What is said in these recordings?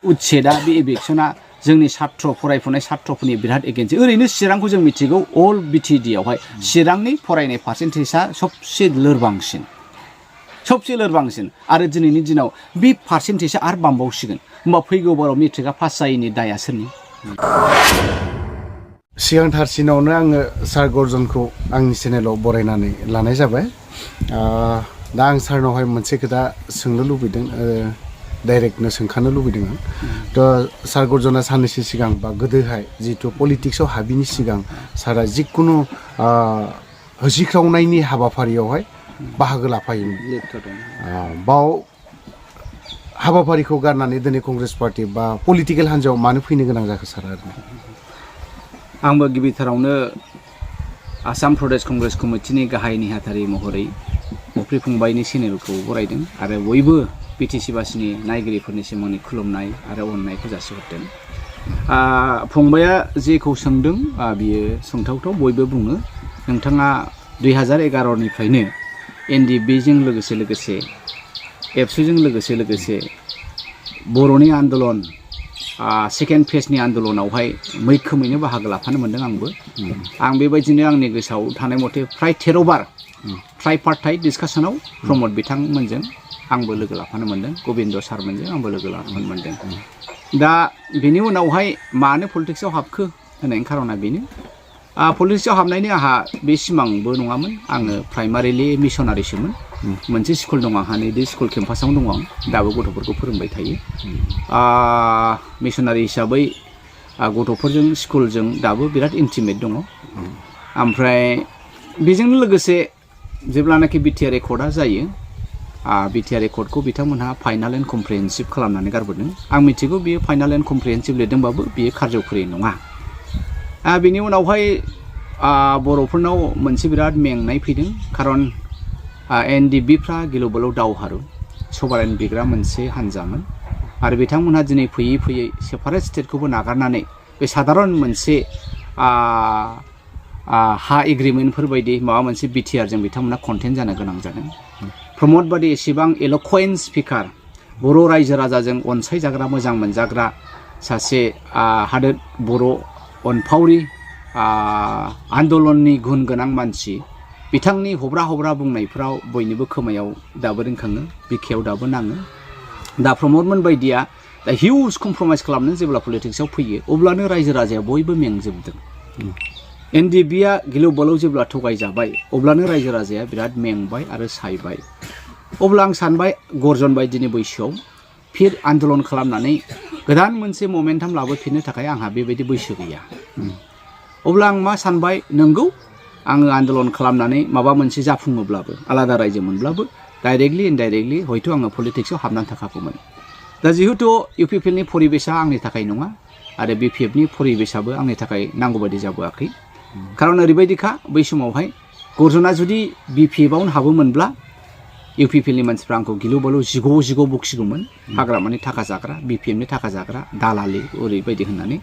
उच्छेदा बे इभिक्सना जोंनि छात्र फरायफुनाय छात्रफोरनि बिराद एगेन्स्ट ओरैनो चिरांखौ जों मिथिगौ अल बिटिडि आवहाय चिरांनि फरायनाय पार्सेन्टेजआ सबसे लोरबांसिन आरो दिनैनि दिनाव बे पार्सेन्टेजआ आरो बांबावसिगोन होमबा फैगौ बाराव मेट्रिकआ पास जायैनि दाया सोरनि सिगांथारसिनावनो आङो सार गर्जनखौ आंनि चेनेलाव बरायनानै लानाय जाबाय दा आं सारनावहाय मोनसे खोथा सोंनो लुबैदों डाइरेक्टनो सोंखानो लुबैदों आं थ' सार गर्जना साननैसो सिगां बा गोदोहाय जिहेतु पलिटिक्सआव हाबिनि सिगां सारा जिखुनु होसिख्रावनायनि हाबाफारियावहाय बाहागो लाफायोमोन बाव हाबाफारिखौ गारनानै दिनै कंग्रेस पार्टी बा पलिटिकेल हान्जायाव मानो फैनो गोनां जाखो सार आंबो गिबिथारावनो आसाम प्रदेश कंग्रेस कमिटिनि गाहाय नेहाथारि महरै मुफ्रि फंबायनि चेनेलखौ बरायदों आरो बयबो बिटिसि बासिनि नायगिरिफोरनिसिम आंनि खुलुमनाय आरो अननायखौ जासिहरदों फंबाया जेखौ सोंदों बियो सोंथावथाव बयबो बुङो नोंथाङा 2011निफ्रायनो एनडिबिजों लोगोसे एबसुजों लोगोसे बर'नि आन्दलन सेकेन्ड फेजनि आन्दलनावहाय मैखोमैनो बाहागो लाफानो मोन्दों आं बेबायदिनो आंनि गोसोआव थानाय मथे फ्राय 13 बार ट्राइपार्टाइट डिसकासनाव प्रमद बिथांमोनजों आंबो लोगो लाफानो मोन्दों गोबिन्द सारमोनजों आंबो लोगो लाफानो मोन्दों दा बेनि उनावहाय मानो पलिटिक्सआव हाबखो होननायनि खारना बेनो पलिटिक्सआव हाबनायनि आंहा बे सिमांबो नङामोन आङो प्राइमारिलि मिशनारिसोमोन मोनसे स्कुल दं आंहा नैदि स्कुल केम्पासावनो दं आं दाबो गथ'फोरखौ फोरोंबाय थायो मिशनारि हिसाबै गथ'फोरजों स्कुलजों दाबो बिराद इन्टिमेट दङ ओमफ्राय बेजोंनो लोगोसे जेब्लानाखि बिटिआर एकर्डआ जायो बिटिआर एकर्डखौ बिथांमोनहा फाइनाल एन्ड कमप्रिहेन्सिभ खालामनानै गारबोदों आं मिथिगौ बियो फाइनाल एन्ड कमप्रिहेन्सिभ लिरदोंबाबो बियो कारज'खरि नङा बेनि उनावहाय बर'फोरनाव मोनसे बिराद मेंनाय फैदों खारन एनडिबिफ्रा गिलु बालु दावहारु सभारेन बिग्रा मोनसे हान्जामोन आरो बिथांमोनहा दिनै फैयै सेपारेट स्टेटखौबो नागारनानै बे साधारन मोनसे हा एग्रिमेन्टफोर बायदि माबा मोनसे बिटिआरजों बिथांमोना कन्टेन्ट जानो गोनां जादों प्रमद बादि एसेबां एल'कुवेन्ट स्पिकार बर' रायजो राजाजों अनसायजाग्रा मोजां मोनजाग्रा सासे हादोर बर' अनफावरि आन्दलननि गुन गोनां मानसि बिथांनि हब्रा बुंनायफ्राव बयनिबो खोमायाव दाबो रिंखाङो बिखायाव दाबो नाङो दा प्रमदमोन बायदिया दा हिउज कमप्रमाइज खालामनो जेब्ला पलिटिक्सआव फैयो अब्लानो रायजो राजाया बयबो मेंजोबदों एनडिबिआ गिलु बालु जेब्ला थगायजाबाय अब्लानो रायजो राजाया बिराद मेंबाय आरो सायबाय अब्ला आं सानबाय गर्जन बायदिनि बैसोआव फिर आन्दलन खालामनानै गोदान मोनसे ममेन्टाम लाबोफिननो थाखाय आंहा बेबायदि बैसो गैया अब्ला आं मा सानबाय नंगौ आङो आन्दलन खालामनानै माबा मोनसे जाफुङोब्लाबो आलादा रायजो मोनब्लाबो डाइरेक्टलि इनडाइरेक्टलि हयथ' आङो पलिटिक्सआव हाबनानै थाखागौमोन दा जिहेतु इउपिपिएलनि परिबेसा आंनि थाखाय नङा आरो बिपिएफनि परिबेसाबो आंनि थाखाय नांगौ बायदि जाबोआखै खारन ओरैबायदिखा बै समावहाय गर्जना जुदि बिपिएफआवनो हाबोमोनब्ला इउपिपिएलनि मानसिफ्रा आंखौ गिलु बालु जिगौ बखिगौमोन हाग्रामानि थाखा जाग्रा बिपिएफनि थाखा जाग्रा दालालि ओरैबायदि होननानै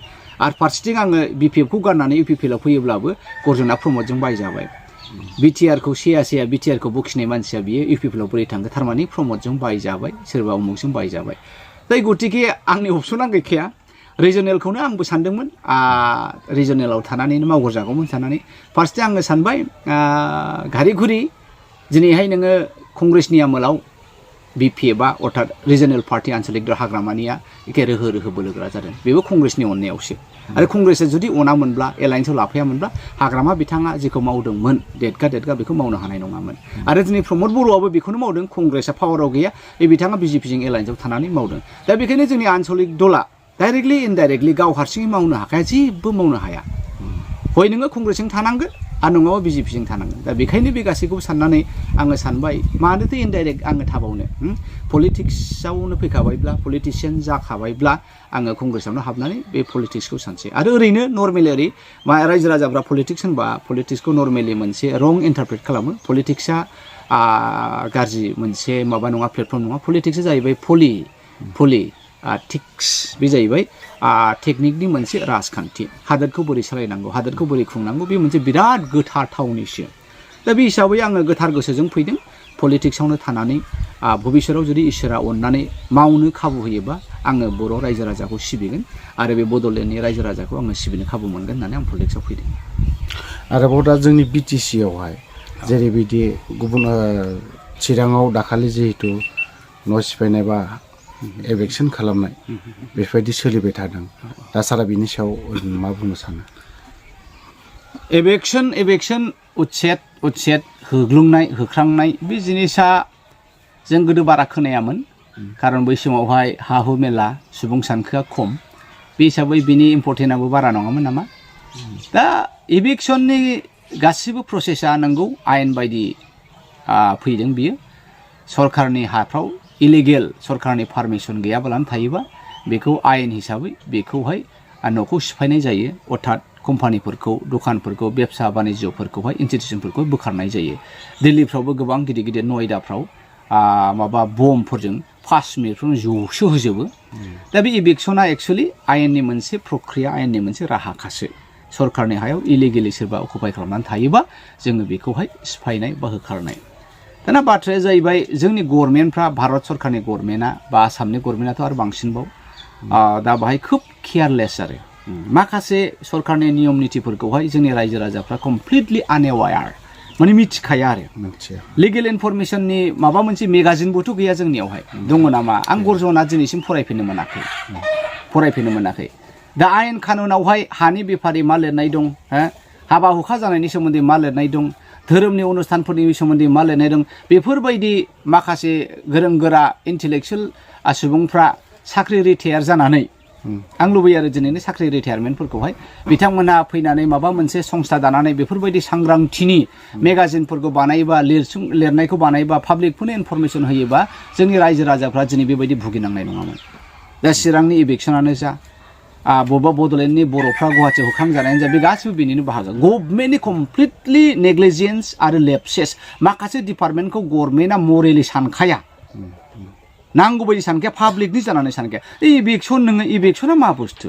आरो फारसेथिं आङो बिपिएफखौ गारनानै इउपिपिएलआव फैयोब्लाबो गर्जना प्रमदजों बायजाबाय बिटिआरखौ सेया बिटिआरखौ बखिनाय मानसिया बियो इउपिपिएलआव बोरै थांगोन थारमाने प्रमदजों बायजाबाय सोरबा उमुकजों बायजाबाय दा गतिके आंनि अपसना गैखाया रिजनेलखौनो आंबो सानदोंमोन रिजनेलाव थानानैनो मावगरजागौमोन साननानै फार्स्टे आङो सानबाय घारि घुरि दिनैहाय नोङो कंग्रेसनि आमोलाव बिपिएफआ अर्थात रिजनेल पार्टी आन्चलिक हाग्रामानिया एखे रोहो बोलोग्रा जादों बेबो कंग्रेसनि अननायावसो आरो कंग्रेसआ जुदि अनामोनब्ला एलायन्सआव लाफायामोनब्ला हाग्रामा बिथाङा जेखौ मावदोंमोन देदगा बेखौ मावनो हानाय नङामोन आरो दिनै प्रमद बर'आबो बेखौनो मावदों कंग्रेसआ पावाराव गैया बे बिथाङा बिजेपिजों एलायन्सआव थानानै मावदों दा बेखायनो जोंनि आन्चलिक दला डाइरेक्टलि इनडाइरेक्टलि गाव हारसिङै मावनो हाखाया जेबो मावनो हाया हय नोङो कंग्रेसजों थानांगोन आरो नङाबा बिजेपिजों थानांगोन दा बेखायनो बे गासैखौबो साननानै आङो सानबाय मानोथो इनडाइरेक्ट आङो थाबावनो पलिटिक्सआवनो फैखाबायब्ला पलिटिशियान जाखाबायब्ला आङो कंग्रेसआवनो हाबनानै बे पलिटिक्सखौ सानसै आरो ओरैनो नर्मेलि रायजो राजाफ्रा पलिटिक्स होनबा पलिटिक्सखौ नर्मेलि मोनसे रं इन्टारप्रेट खालामो पलिटिक्सआ गाज्रि मोनसे माबा नङा प्लेटफर्म नङा पलिटिक्सआ जाहैबाय टिक्स बे जाहैबाय टेकनिकनि मोनसे राजखान्थि हादोरखौ बोरै सालायनांगौ हादोरखौ बोरै खुंनांगौ बे मोनसे बिराद गोथार थावनिसो दा बे हिसाबै आङो गोथार गोसोजों फैदों पलिटिक्सआवनो थानानै भबिष्यतआव जुदि इसोरा अननानै मावनो खाबु होयोबा आङो बर' रायजो राजाखौ सिबिगोन आरो बे बड'लेण्डनि रायजो राजाखौ आङो सिबिनो खाबु मोनगोन होननानै आं पलिटिक्सआव फैदों। आरोबाव दा जोंनि BTC आवहाय जेरैबायदि गुबुन चिराङाव दाखालि जिहेतु न' सिफायनाय बा एभेक्सन खालामनाय बेफोरबायदि सोलिबाय थादों दा सारा बिनि सायाव मा बुंनो सानो? एभेक्सन उच्छेद होग्लुंनाय होख्रांनाय बे जिनिसा जों गोदो बारा खोनायामोन खारन बै समावहाय हा हु मेला सुबुं सानखोआ खम बे हिसाबै बिनि इम्पर्टेन्टआबो बारा नङामोन नामा। दा एभिक्सननि गासिबो प्रसेसा नंगौ आयेन बायदि फैदों बियो सरकारनि हाफ्राव इलिगेल सरकारनि पारमिसन गैयाब्लानो थायोबा बेखौ आयेन हिसाबै बेखौहाय न'खौ सिफायनाय जायो अर्थात कम्पानिफोरखौ दखानफोरखौ बेबसा बानिज्यफोरखौहाय इन्स्टिटिउसनफोरखौ बोखारनाय जायो। दिल्लीफ्रावबो गोबां गिदिर गिदिर नयदाफ्राव माबा बमफोरजों 5 मिनिटफ्रावनो जौसो होजोबो। दा बे एभिक्सना एक्सुवेलि आयेननि मोनसे प्रक्रिया आयेननि मोनसे राहाखासो सरकारनि हायाव इलिगेलि सोरबा अकुपाय खालामनानै थायोबा जोङो बेखौहाय सिफायनाय बा होखारनाय। दाना बाथ्राया जाहैबाय जोंनि गभर्नमेन्टफ्रा भारत सरकारनि गभर्नमेन्टआ बा आसामनि गभर्नमेन्टआथ' आरो बांसिनबाव दा बाहाय खोब केयारलेस आरो माखासे सरकारनि नियम नितिफोरखौहाय जोंनि रायजो राजाफ्रा कमप्लिटलि आनएवायार माने मिथिखाया आरो लिगेल इनफरमेशननि माबा मोनसे मेगाजिनबोथ' गैया जोंनियावहाय दङ नामा आं गर्जना दिनैसिम फरायफैनो मोनाखै। दा आयेन कानुनावहाय हानि बेफारि मा लिरनाय दं हाबा हुखा जानायनि सोमोन्दै मा लिरनाय दं धोरोमनि अनुष्ठानफोरनि सोमोन्दै मा लिरनाय दं बेफोरबायदि माखासे गोरों गोरा इन्टेलेक्सुयेल सुबुंफ्रा साख्रि रिटायार जानानै आं लुबैयो आरो दिनैनि साख्रि रिटायारमेन्टफोरखौहाय बिथांमोनहा फैनानै माबा मोनसे संस्था दानानै बेफोरबायदि सांग्रांथिनि मेगाजिनफोरखौ बानायोबा लिरनायखौ बानायोबा पाब्लिकफोरनो इनफरमेसन होयोबा जोंनि रायजो राजाफ्रा दिनै बेबायदि भुगिनांनाय नङामोन। दा चिरांनि इभिक्सनानो जा बबेबा बड'लेण्डनि बर'फ्रा गुवाहाटियाव होखांजानायानो जा बे गासिबो बेनिनो बाहागो गभर्नमेन्टनि कमप्लिटलि नेग्लिजेन्स आरो लेप्सेस माखासे डिपार्टमेन्टखौ गभर्नमेन्टआ मरेलि सानखाया नांगौ बायदि सानखाया पाब्लिकनि जानानै सानखाया इभिक्सना मा बुस्थु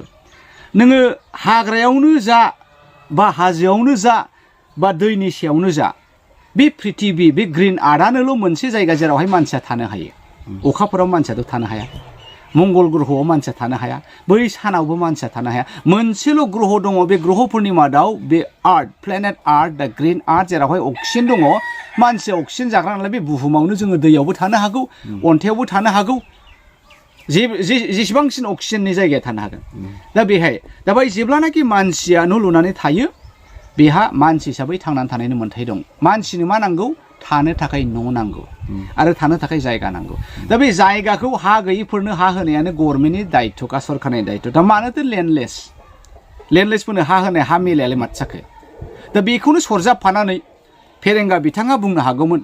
नोङो हाग्रायावनो जा बा हाजोआवनो जा बा दैनि सायावनो जा बे पृथिबि बे ग्रिन आर्टआनोल' मोनसे जायगा जेरावहाय मानसिया थानो हायो अखाफोराव मानसियाथ' थानो हाया मंगल ग्रहआव मानसिया थानो हाया बै सानावबो मानसिया थानो हाया मोनसेल' ग्रह दङ बे ग्रहफोरनि मादाव बे आर्थ प्लेनेट आर्थ दा ग्रिन आर्थ जेरावहाय अक्सिजेन दङ मानसिया अक्सिजेन जाग्रा नालाय बे बुहुमावनो जोङो दैयावबो थानो हागौ अन्थायावबो थानो हागौ जेसेबांसिन अक्सिजेननि जायगाया थानो हागोन। दा बेहाय दा बै जेब्लानाखि मानसिया न' लुनानै थायो बेहा मानसि हिसाबै थांनानै थानायनि मोन्थाय दं मानसिनो मा नांगौ थानो थाखाय न' नांगौ आरो थानो थाखाय जायगा नांगौ। दा बे जायगाखौ हा गैयिफोरनो हा होनायानो गभर्नमेन्टनि दायित्वखा सरकारनि दायित्व दा मानोथो लेन्डलेसफोरनो हा होनाय हा मिलायालाय माथो जाखो। दा बेखौनो सरजाबफानानै फेरेंगा बिथाङा बुंनो हागौमोन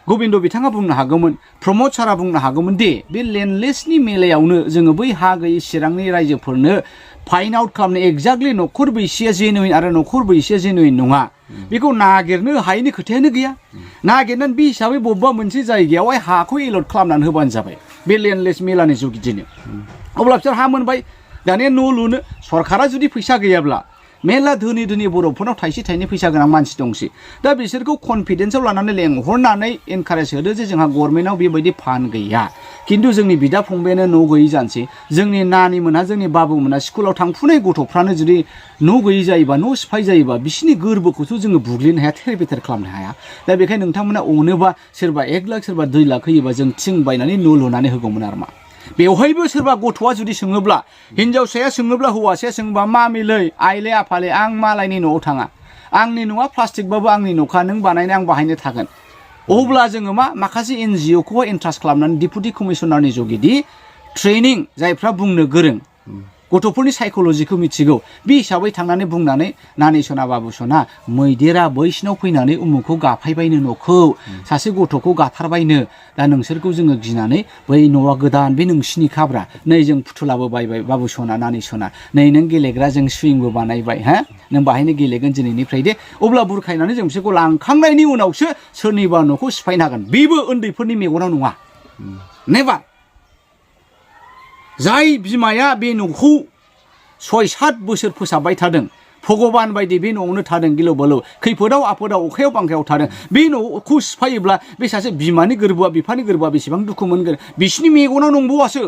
गबिन्द बिथाङा बुंनो हागौमोन प्रमद सारा बुंनो हागौमोन दे बे लेन्डलेसनि मेलायावनो जोङो बै हा गैयै चिरांनि रायजोफोरनो फाइन्ड आउट खालामनो एक्जाक्टलि न'खर बैसेया जेनुइन आरो न'खर बैसेया जेनुइन नङा बेखौ नागिरनो हायैनि खोथायानो गैया। नागिरनानै बे हिसाबै बबेबा मोनसे जायगायावहाय हाखौ एलट खालामनानै होबानो जाबाय बे लेन्डलेस मेलानि जुगिदिनो अब्ला बिसोर हा मोनबाय। दानिया न' लुनो सरकारा जुदि फैसा गैयाब्ला मेला धोनि बर'फोरनाव थाइसे थाइनै फैसा गोनां मानसि दंसै दा बिसोरखौ कनफिडेन्सआव लानानै लेंहरनानै एनकारेज होदो जे जोंहा गभर्नमेन्टआव बेबायदि फान्ड गैया खिन्थु जोंनि बिदा फंबायानो न' गैयै जानोसै जोंनि नानिमोनहा जोंनि बाबुमोनहा स्कुलाव थांफुनाय गथ'फ्रानो जुदि न' गैयै जायोबा न' सिफाय जायोबा बिसिनि गोरबोखौथ' जोङो बुग्लिनो हाया थेर बेथेर खालामनो हाया। दा बेखायनो नोंथांमोना अनोबा सोरबा 1 लाख सोरबा 2 लाख होयोबा जों थिं बायनानै न' लुनानै होगौमोन आरो मा बेवहायबो सोरबा गथ'आ जुदि सोङोब्ला हिनजावसाया सोङोब्ला हौवासाया सोङोबा मामिलै आइले आफाले आं मालायनि न'आव थाङा आंनि न'आ प्लास्टिकबाबो आंनि न'खा नों बानायनो आं बाहायनो थागोन अब्ला जोङो माखासे NGOखौहाय इन्ट्रास्ट खालामनानै डिपुटि कमिसनारनि जुगिदि ट्रेनिं जायफ्रा बुंनो गोरों गथ'फोरनि साइक'लजिखौ मिथिगौ बे हिसाबै थांनानै बुंनानै नानि सना बाबु सना मैदेरा बैसिनाव फैनानै उमुखौ गाफायबायनो न'खौ सासे गथ'खौ गाथारबायनो दा नोंसोरखौ जोङो गिनानै बै न'आ गोदान बे नोंसिनि खाब्रा नै जों फुथुलाबो बायबाय बाबु सना नानि सना नै नों गेलेग्रा जों सुइंबो बानायबाय नों बाहायनो गेलेगोन दिनैनिफ्राय दे अब्ला बुरखायनानै जों बिसोरखौ लांखांनायनि उनावसो सोरनिबा न'खौ सिफायनो हागोन बेबो उन्दैफोरनि मेगनाव नङा नेभार। जाय बिमाया बे न'खौ 6-7 बोसोर फोसाबबाय थादों भगबान बायदि बे न'आवनो थादों गिलु बालु खैफोदाव आफोदाव अखायाव बांखायाव थादों बे न'खौ सिफायोब्ला बे सासे बिमानि गोरबोआ बिफानि गोरबोआ बेसेबां दुखु मोनगोन बिसिनि मेगनाव नंबावासो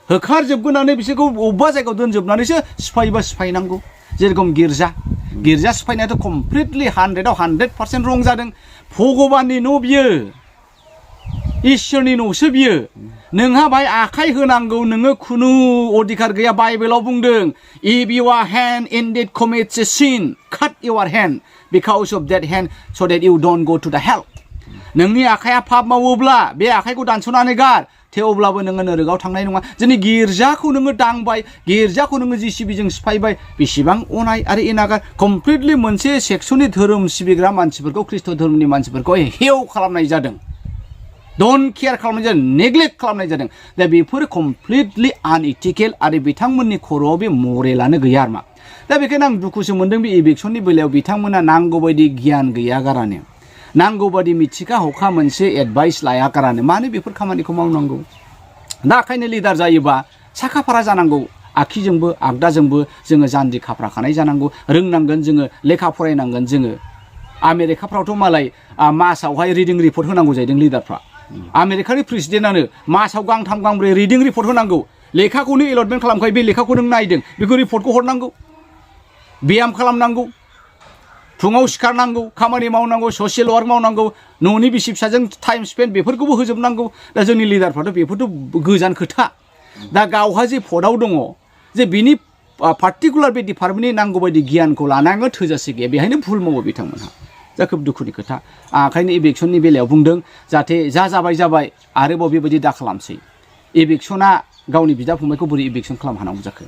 होखारजोबगोनानै बिसोरखौ अबेबा जायगायाव दोनजोबनानैसो सिफायोबा सिफायनांगौ जेरखम गिर्जा सिफायनायाथ' कमप्लिटलि 100आव 100% रं जादों भगबाननि न' बियो इसोरनि न'सो बियो नोंहा बाहाय आखाइ होनांगौ नोङो खुनु अधिकार गैया बाइबेलाव बुंदों if your hand indeed commits a sin cut your hand because of that hand so that you don't go to the hell नोंनि आखाइया पाप मावोब्ला बे आखाइखौ दानस'नानै गार थेवब्लाबो नोङो नरकआव थांनाय नङा जोंनि गिर्जाखौ नोङो दांबाय गिर्जाखौ नोङो जिसिबिजों सिफायबाय बेसेबां अनाय आरो एनागार कमप्लिटलि मोनसे सेक्सननि धोरोम सिबिग्रा मानसिफोरखौ ख्रिस्ट धोरोमनि मानसिफोरखौ हेव खालामनाय जादों डन्ट केयार खालामनाय जादों नेग्लेक्ट खालामनाय जादों दा बेफोर कमप्लिटलि आनइथिकेल आरो बिथांमोननि खर'आव बे मरेलानो गैया आरमा दा बेखायनो आं दुखुसो मोनदों बे इभिक्सननि बेलायाव बिथांमोना नांगौबायदि गियान गैया गारानो नांगौबादि मिथिखा हखा मोनसे एडभाइस लाया गारानो मानो बेफोर खामानिखौ मावनांगौ दा ओंखायनो लिडार जायोबा साखा फारा जानांगौ आखिजोंबो आगदाजोंबो जोङो जान्जि खाफ्राखानाय जानांगौ रोंनांगोन जोङो लेखा फरायनांगोन जोङो आमेरिकाफ्रावथ' मालाय मासावहाय रिडिं रिपर्ट होनांगौ जाहैदों लिडारफ्रा आमेरिकानि प्रेसिडेन्टआनो मासाव गांथाम गांब्रै रिडिं रिपर्ट होनांगौ लेखाखौनो एलटमेन्ट खालामखायो बे लेखाखौ नों नायदों बेखौ रिपर्टखौ हरनांगौ ब्याम खालामनांगौ फुङाव सिखारनांगौ खामानि मावनांगौ ससियेल वार्क मावनांगौ न'नि बिसि फिसाजों टाइम स्पेन्ड बेफोरखौबो होजोबनांगौ दा जोंनि लिडारफ्राथ' बेफोरथ' गोजान खोथा दा गावहा जे पदआव दङ जे बिनि पार्टिकुलार बे डिपार्टमेन्टनि नांगौ बायदि गियानखौ लानांगौ थोजासे गैया बेहायनो भुल मावो बिथांमोनहा जा खोब दुखुनि खोथा ओंखायनो इभिक्सननि बेलायाव बुंदों जाहाथे जाबाय आरोबाव बेबायदि दा खालामसै इभिक्सना गावनि बिदा फंबायखौ बोरै इभिक्सन खालामनो हानांगौ जाखो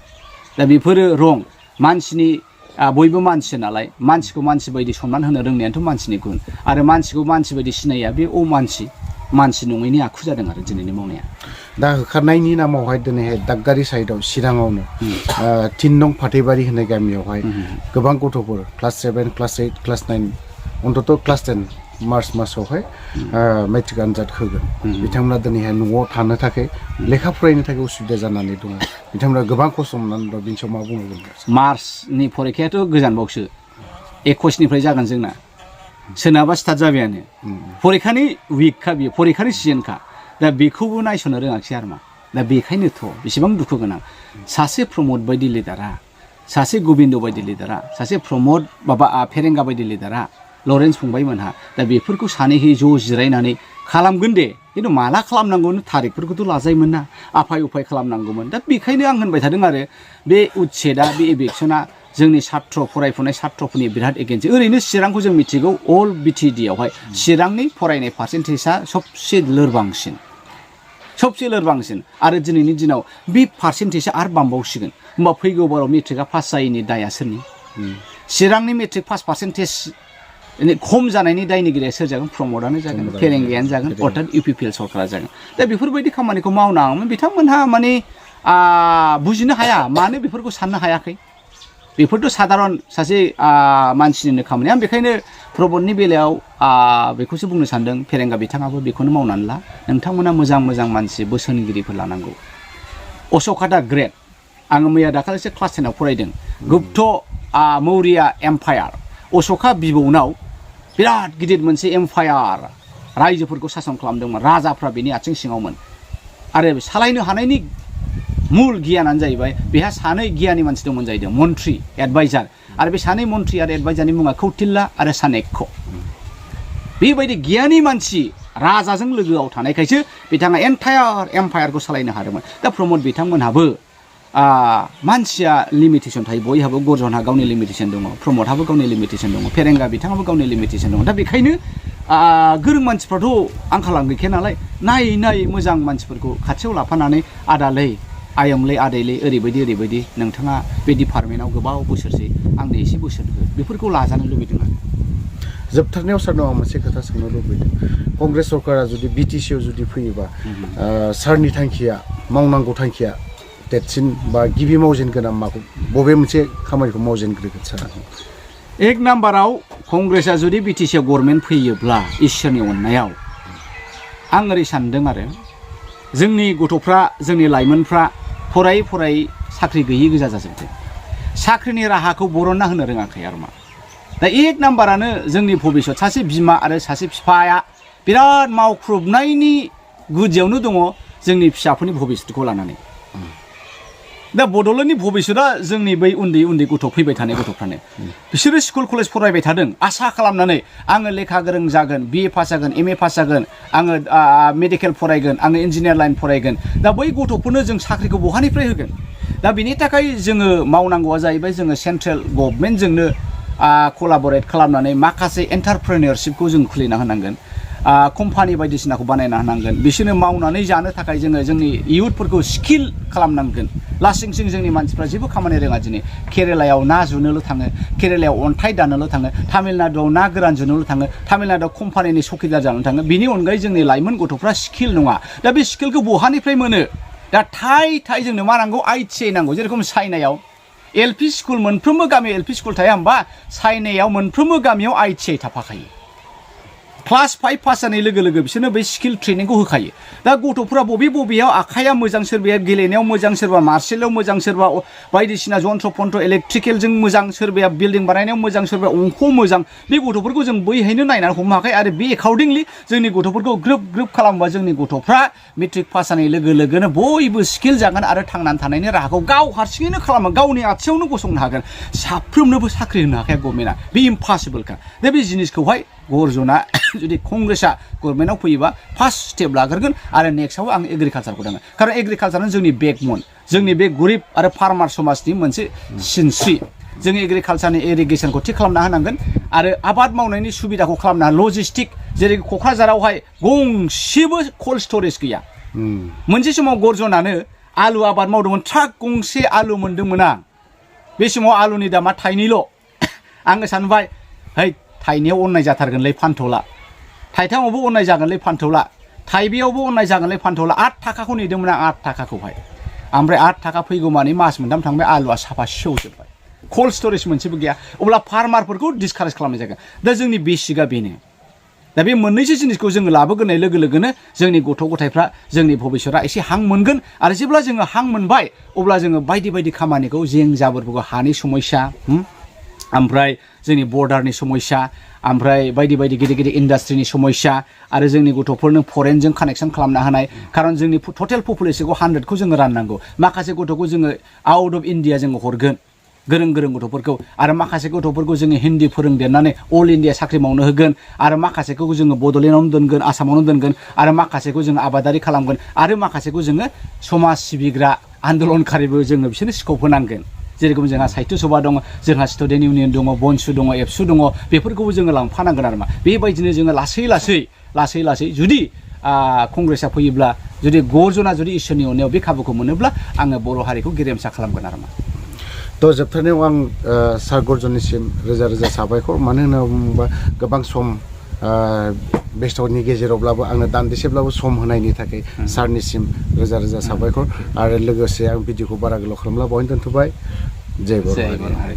दा बेफोरो रं मानसिनि बयबो मानसि नालाय मानसिखौ मानसि बायदि सनमान होनो रोंनायाथ' मानसिनि गुन आरो मानसिखौ मानसि बायदि सिनाया बे मानसि नङैनि आखु जादों आरो दिनैनि मावनाया दा होखारनायनि नामावहाय दिनैहाय दागगारि साइडआव चिराङावनो 3 नं फाथैबारि होननाय गामियावहाय गोबां गथ'फोर क्लास 7 क्लास 8 क्लास 9 अन्तत' क्लास 10 मार्च मासावहाय मेट्रिक आनजाद होगोन बिथांमोना दिनैहाय न'आव थानो थाखाय लेखा फरायनो थाखाय उसुबिदा जानानै दङ बिथांमोना गोबां खस्थ' मोननानै दं बिनि सायाव मा बुंगोन मार्चनि फरिखायाथ' गोजानबावसो 21निफ्राय जागोन जोंना सोनाबा स्टार्ट जाबायानो फरिखानि उइकखा बियो फरिखानि सिजोनखा दा बेखौबो नायस'नो रोङाखिसै आरो मा दा बेखायनोथ' बेसेबां दुखु गोनां सासे प्रमद बायदि लिडारा सासे गोबिन्द बायदि लिडारा सासे प्रमद माबा फेरेंगा बायदि लिडारा लरेन्स फंबायमोनहा दा बेफोरखौ सानैहै ज' जिरायनानै खालामगोन दे खिन्थु माला खालामनांगौ थारिखफोरखौथ' लाजायोमोन ना आफाय उफाय खालामनांगौमोन दा बेखायनो आं होनबाय थादों आरो बे उच्छेदा बे इभिक्सना जोंनि सात्र फरायफुनाय सात्रफोरनि बिराद एगेन्स्ट ओरैनो चिरांखौ जों मिथिगौ अल बिटिडियावहाय चिरांनि फरायनाय पार्सेन्टेजआ सबसे लोरबांसिन आरो दिनैनि दिनाव बे पार्सेन्टेजआ आरो बांबावसिगोन होमबा फैगौ बाराव मेट्रिकआ पास जायैनि दाया सोरनि चिरांनि मेट्रिक पास पार्सेन्टेज खम जानायनि दायनिगिरिया सोर जागोन प्रमदानो जागोन फेरेंगायानो जागोन अर्थात इउपिपिएल सरकारा जागोन दा बेफोरबायदि खामानिखौ मावनाङामोन बिथांमोनहा माने बुजिनो हाया मानो बेफोरखौ साननो हायाखै बेफोरथ' साधारन सासे मानसिनिनो खामानि आं बेखायनो प्रमदनि बेलायाव बेखौसो बुंनो सानदों फेरेंगा बिथाङाबो बेखौनो मावनानै ला नोंथांमोना मोजां मानसि बोसोनगिरिफोर लानांगौ अश'का ग्रेट आङो मैया दाखालिसो क्लास 10आव फरायदों गुप्त मौर्या एम्पायार अश'का बिबौनाव बिराद गिदिर मोनसे एम्पायार रायजोफोरखौ सासन खालामदोंमोन राजाफ्रा बेनि आथिं सिङावमोन आरो सालायनो हानायनि मुल गियानानो जाहैबाय बेहा सानै गियानि मानसि दंमोन जाहैदों मन्त्रि एडभाइजार आरो बे सानै मन्त्रि आरो एडभाइजारनि मुङा कौटिल्य आरो चाणक्य बेबायदि गियानि मानसि राजाजों लोगोआव थानायखायसो बिथाङा एन्टायार एम्पायारखौ सालायनो हादोंमोन दा प्रमद बिथांमोनहाबो मानसिया लिमिटेसन थायो बयहाबो गर्जनहा गावनि लिमिटेसन दङ प्रमदहाबो गावनि लिमिटेसन दङ फेरेंगा बिथाङाबो गावनि लिमिटेसन दङ दा बेखायनो गोरों मानसिफ्राथ' आंखालानो गैखाया नालाय नायै मोजां मानसिफोरखौ खाथियाव लाफानानै आदालै आयंलै आदैलै ओरैबायदि नोंथाङा बे डिपार्टमेन्टआव गोबाव बोसोरसै आंनो एसे बोसोन हो बेफोरखौ लाजानो लुबैदों आरो जोबथारनायाव सारनाव आं मोनसे खोथा सोंनो लुबैदों कंग्रेस सरकारा जुदि बिटिसिआव जुदि फैयोबा सारनि थांखिया मावनांगौ थांखिया देरसिन बा गिबि मावजेनगोना माखौ बबे मोनसे खामानिखौ मावजेनग्रोगोन सारा एक नाम्बाराव कंग्रेसआ जुदि बिटिसिआव गभर्नमेन्ट फैयोब्ला इसोरनि अननायाव आं ओरै सानदों आरो जोंनि गथ'फ्रा जोंनि लाइमोनफ्रा फराय साख्रि गैयि गोजा जाजोबदों साख्रिनि राहाखौ बरनना होनो रोङाखै आरो मा दा एक नाम्बारानो जोंनि भबिष्यत सासे बिमा आरो सासे बिफाया बिराद मावख्रुबनायनि गुदियावनो दङ जोंनि फिसाफोरनि भबिष्यतखौ लानानै दा बड'लेण्डनि भबिष्यतआ जोंनि बै उन्दै उन्दै गथ' फैबाय थानाय गथ'फ्रानो बिसोरो स्कुल कलेज फरायबाय थादों आसा खालामनानै आङो लेखा गोरों जागोन BA पास जागोन MA पास जागोन आङो मेडिकेल फरायगोन आङो इन्जिनियार लाइन फरायगोन दा बै गथ'फोरनो जों साख्रिखौ बहानिफ्राय होगोन दा बिनि थाखाय जोङो मावनांगौआ जाहैबाय जोङो सेन्ट्रेल गभर्नमेन्टजोंनो कलाबरेट खालामनानै माखासे एन्टारप्रेनियरशिपखौ जों खुलिना होनांगोन कम्पानि बायदिसिनाखौ बानायना होनांगोन बिसोरनो मावनानै जानो थाखाय जोङो जोंनि इयुथफोरखौ स्किल खालामनांगोन लासिंसिं जोंनि मानसिफ्रा जेबो खामानि रोङा दिनै केरेलायाव ना जुनोल' थाङो केरेलायाव अन्थाइ दानोल' थाङो तामिलनाडुआव ना गोरान जुनोल' थाङो तामिलनाडुआव कम्पानिनि सकिदार जानो थाङो बिनि अनगायै जोंनि लाइमोन गथ'फ्रा स्किल नङा दा बे स्किलखौ बहानिफ्राय मोनो दा थाइ जोंनो मा नांगौ ITI नांगौ जेरेखम चाइनायाव LP स्कुल मोनफ्रोमबो गामियाव LP स्कुल थाया होमबा चाइनायाव मोनफ्रोमबो गामियाव ITI थाफाखायो क्लास 5 पास जानाय लोगो लोगो बिसोरनो बै स्किल ट्रेनिंखौ होखायो दा गथ'फोरा बबेयाव आखाइया मोजां सोरबाया गेलेनायाव मोजां सोरबा मार्शेलाव मोजां सोरबा बायदिसिना जन्थ्र पन्थ्र इलेक्ट्रिकेलजों मोजां सोरबाया बिल्डिं बानायनायाव मोजां सोरबाया अंख मोजां बे गथ'फोरखौ जों बैहायनो नायनानै हमनो हाखायो आरो बे एकाउन्डिंलि जोंनि गथ'फोरखौ ग्रोब खालामोबा जोंनि गथ'फ्रा मेट्रिक पास जानाय लोगो लोगोनो बयबो स्किल जागोन आरो थांनानै थानायनि राहाखौ गाव हारसिङैनो खालामो गावनि आथिङावनो गसंनो हागोन साफ्रोमनोबो साख्रि होनो हाखाया गभर्नमेन्टआ बे इम्पसिबोलखा दा बे जिनिसखौहाय गर्जना जुदि कंग्रेसआ गभर्नमेन्टआव फैयोबा फार्स्ट स्टेप लाग्रोगोन आरो नेक्स्टआव आं एग्रिकालचारखौ दाङो खारन एग्रिकालचारानो जोंनि बेकबन जोंनि बे गरिब आरो फार्मार समाजनि मोनसे सिनस्रि जों एग्रिकालचारनि इरिगेसनखौ थिक खालामना होनांगोन आरो आबाद मावनायनि सुबिदाखौ खालामना लजिस्टिक जेरै क'क्राझारावहाय गंसेबो कल्ड स्टरेज गैया मोनसे समाव गर्जनानो आलु आबाद मावदोंमोन ट्राक गंसे आलु मोनदोंमोन आं बे समाव आलुनि दामा थाइनैल' आङो सानबाय है थाइनैयाव अननाय जाथारगोनलै फानथ'ला थाइथामावबो अननाय जागोनलै फानथ'ला थाइबेयावबो अननाय जागोनलै फानथ'ला 8 थाखाखौ नेदोंमोन आं 8 थाखाखौहाय ओमफ्राय 8 थाखा फैगौ मानि मास मोनथाम थांबाय आलुआ साफा सेवजोब्बाय कल्ड स्टरेज मोनसेबो गैया अब्ला फार्मारफोरखौ डिसकारेज खालामनाय जागोन दा जोंनि बेसिकआ बेनो दा बे मोननैसो जिनिसखौ जोङो लाबोग्रोनाय लोगो लोगोनो जोंनि गथ' गथायफ्रा जोंनि भबिष्यतआ एसे हां मोनगोन आरो जेब्ला जोङो हां मोनबाय अब्ला जोङो बायदि खामानिखौ जें जाबोरफोरखौ हानि समस्या ओमफ्राय जोंनि बर्डारनि समस्या ओमफ्राय बायदि गिदिर इन्डास्ट्रिनि समस्या आरो जोंनि गथ'फोरनो फरेनजों कानेक्सन खालामना होनाय खारन जोंनि टटेल पपुलेसनखौ 100खौ जोङो राननांगौ माखासे गथ'खौ जोङो आउट अफ इन्डिया जोङो हरगोन गोरों गथ'फोरखौ आरो माखासे गथ'फोरखौ जोङो हिन्दी फोरोंदेरनानै अल इन्डिया साख्रि मावनो होगोन आरो माखासेखौ जोङो बड'लेण्डआवनो दोनगोन आसामावनो दोनगोन आरो माखासेखौ जोङो आबादारि खालामगोन आरो माखासेखौ जोङो समाज सिबिग्रा आन्दलनकारिबो जोङो बिसोरनो स्कप होनांगोन जेरेखम जोंहा साहित्य सभा दङ जोंहा स्टुडेन्ट इउनियन दङ बनसु दङ एबसु दङ बेफोरखौबो जोङो लांफानांगोन आरो मा बेबायदिनो जोङो लासै जुदि कंग्रेसआ फैयोब्ला जुदि गर्जना जुदि इसोरनि अननायाव बे खाबुखौ मोनोब्ला आङो बर' हारिखौ गेरेमसा खालामगोन आरो मा थ' जोबथारनायाव आं सार गर्जननिसिम रोजा साबायखर मानो होनना बुङोबा गोबां सम बेस्थ'नि गेजेरावब्लाबो आंनो दान्दिसेब्लाबो सम होनायनि थाखाय सारनिसिम रोजा साबायखर आरो लोगोसे आं भिडिअखौ बारा गोलाव खालामला बावनो दोनथ'बाय जय बर' हारि